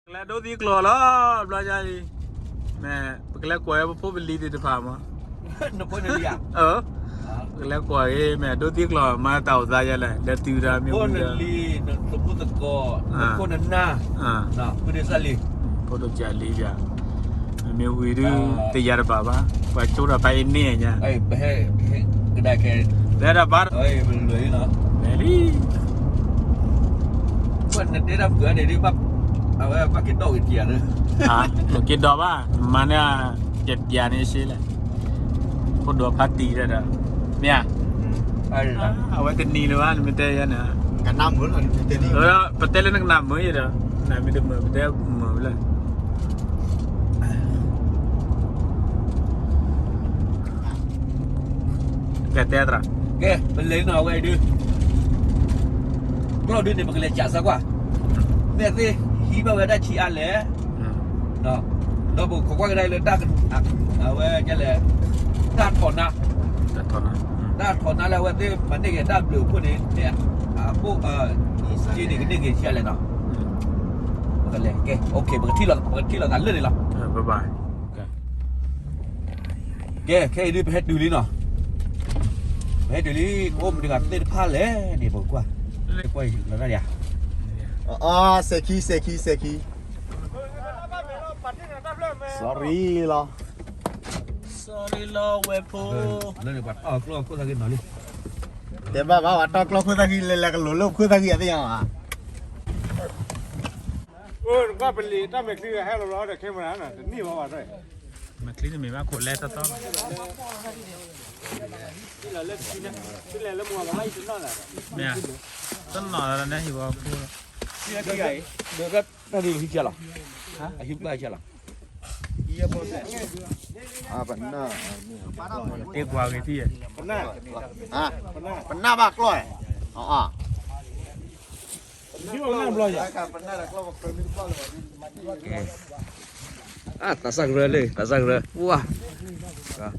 ကလဲၤဒိးသံကျိာ်လီၤ ဘျီညါအံၤ, မ့ၢ်ပကလဲၤကွၢ်ပဖိပလံၤသ့ၣ်တဖၣ်မး, နဖိနလံၤဧါ, ပကလဲၤကွၢ်ဂ့ၤ မ့ၢ်အဒိးသံကျိာ် မၤတၢ်အိၣ်သးယဲလဲၣ် လဲၤတုၤတၢ်မ့ၢ်ဝံၤဒီး ဖိနလံၤ နသမူသကိး နဖိနနၢ် ဖိဒိၣ်ကၢ်လံၤ, ဖိဒိၣ်ကၢ်လံၤယၤ, မ့ၢ်ဝံၤဒုး တယာ်တဘၣ်ဘၣ်, ပှၤကၠိတၢ်ဖးအံၤန့ၣ်ညါ, ကဒၣ်ခဲ တဲတၢ်ဘၣ်, လဲၤလံ နတဲတၢ်ပှၤန့ၣ်ဒ် အဝဲဘၣ်က့ၤဒီးက့ၤတံၢ်ဧါ, က့ၤဒီးဘၣ် မၤန့ၢ် ကပျးန့ၣ်စ့လဲၣ်, ဖိဒိၣ်ဖးတံၢ်ဒီး မ့ၢ်ဧါ, အဝဲတနံၤလၢၤဘၣ် နမ့ၢ်တဲယဲန့ၣ်, ပတဲလၢနကနၣ်မုာ်ယဲဒီး နမ့ၢ်တမုာ် ပတဲမုာ်လၢ ကဲတဲသရၣ်, ကဲ ပလဲၤနီၤဝဲဒုး, ကျီၢ်ဒုးန့ၣ် ပကလဲၤကၠးစၢ်ကွၢ်, မ့ၢ်သ့ၣ်ဟံးဘၣ်ဝဲဒၣ်ဆံးအါလဲၣ်, ဒီးပခိးကွၢ်ကဒါလၢတၢ်, အဝဲကဲလဲၣ်, တၢ်ထီၣ်နါ, တၢ်ထီၣ်နါလၢအဝဲသ့ၣ်မၤန့ၢ်က့ၤတၢ်ဘျုးအခိၣ်န့ၣ်, အဘိ, က့န့ၣ်ကန့ၢ်က့ၤဆံးအါလဲၣ်နီၤ, ပကလဲၤ, ကဲ ပကထံၣ်လိာ်သးလၢန့ၣ်လီၤ. ကဲ ခဲအံၤဒုး ပဟဲတုၤလံနီၤ, ပဟဲတုၤလံ, အိၣ်မတၤတဂၤသ့ၣ်တဖၣ်လဲၣ်န့ၣ် ပကွၢ်, ကွၢ်လီၤတၢ်ဒံးဧါ, စဲးခံ စဲးခံ စဲးခံ, sorry လီၤ, sorry လီၤ ဝဲၢ်ဖိ, လၢန့ၣ်ပှၤတီၢ်ကျီၢ်ခိၣ်သၣ်ဂ့ၤနီၤလံ, တဲဘၣ်ဘၣ်ပှၤတီၢ်ကျီၢ်ခိၣ်သၣ်ဂ့ၤ လဲၤလဲၤကလိၤလၢခိၣ်သၣ်ဂ့ၤအသ့ၣ်ညါဘၣ်, အိၣ် နကွၢ်ပလံၤတၢ်မဲာ်ချံဟဲလီၤလီၤဒီး camera နီၤ တနံၣ်ဘၣ်ဘၣ်ဒီး, မဲာ်ချံတမ့ၢ်ဘၣ်ခိၣ်လဲတၢ်တီ, မ့ၢ်, တနီၤလၢနဟံၣ်ဝဲဖိ, တ့ၢ်ကွၢ်ဂ့ၤထံၣ်, ပနၢ်ဘၣ်ကျီၢ်, အ, တၢ်စၢ်ကရၢလံ တၢ်စၢ်ကရၢ, ဝါ, တၢ်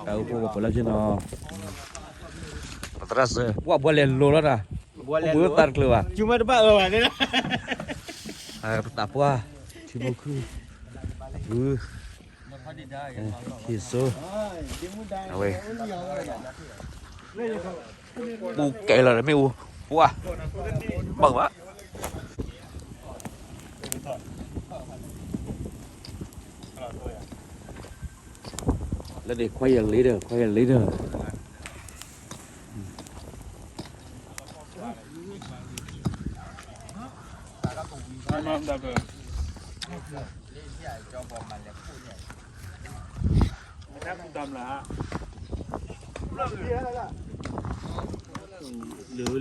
အိၣ်ဖှိၣ်ပှၤလၢဆ့ၣ်နီၤ, ပသရၣ်စၢၤ ပှၤဘှီလဲၤလိၤလီၤတၢ်, ဘှီလဲၤလိၤသးတကျၢၤဘၣ်, တဘၣ်အၢဘၣ်န့ၣ်, ပသးပှၢ်, ထံဖိခုၣ်, အပုၢ်, ဟံၣ်စိ, အဝဲ ပူၤကဲလီၤမ့ၣ်အူ, ပှၤ, ဘၣ်ဘၣ်, လၢန့ၣ် quiet later, quiet later.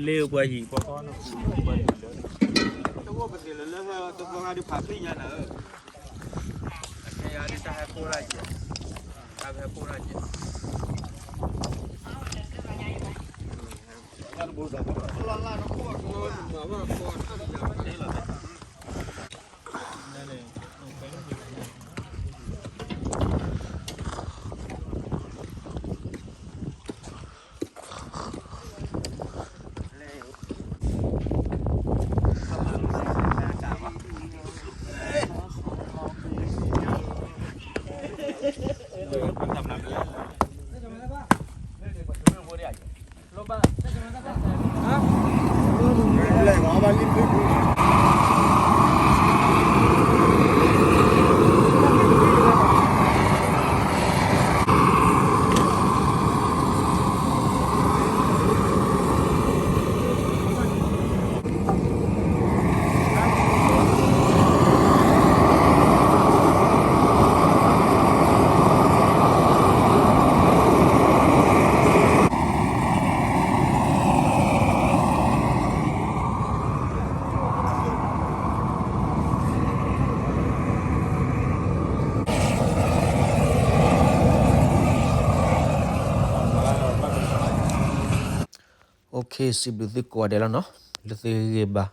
လၢပှၤဟံၣ်ပှၤဃီနီၤ, တအိၣ်ပသ့ၣ်လၢလၢတဘျီဂၤဒုးဖးသံညါနၤဧၢ, အခဲယၤဒုးတၢ်ဟဲကိၢ်တၢ်ကဲ, တၢ်ဟဲကိၢ်တၢ်ကဲ. Okay, စံးဘျုးသုကိးဂၤဒဲးလီၤနီၤ, လၢသုဂ့ၤဘၣ်,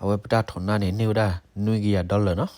အဝဲပတၢ်ထီၣ်နါန့ၣ် န့ၢ်ဝဲဒၣ် နွံကယၤ dollar နီၤ.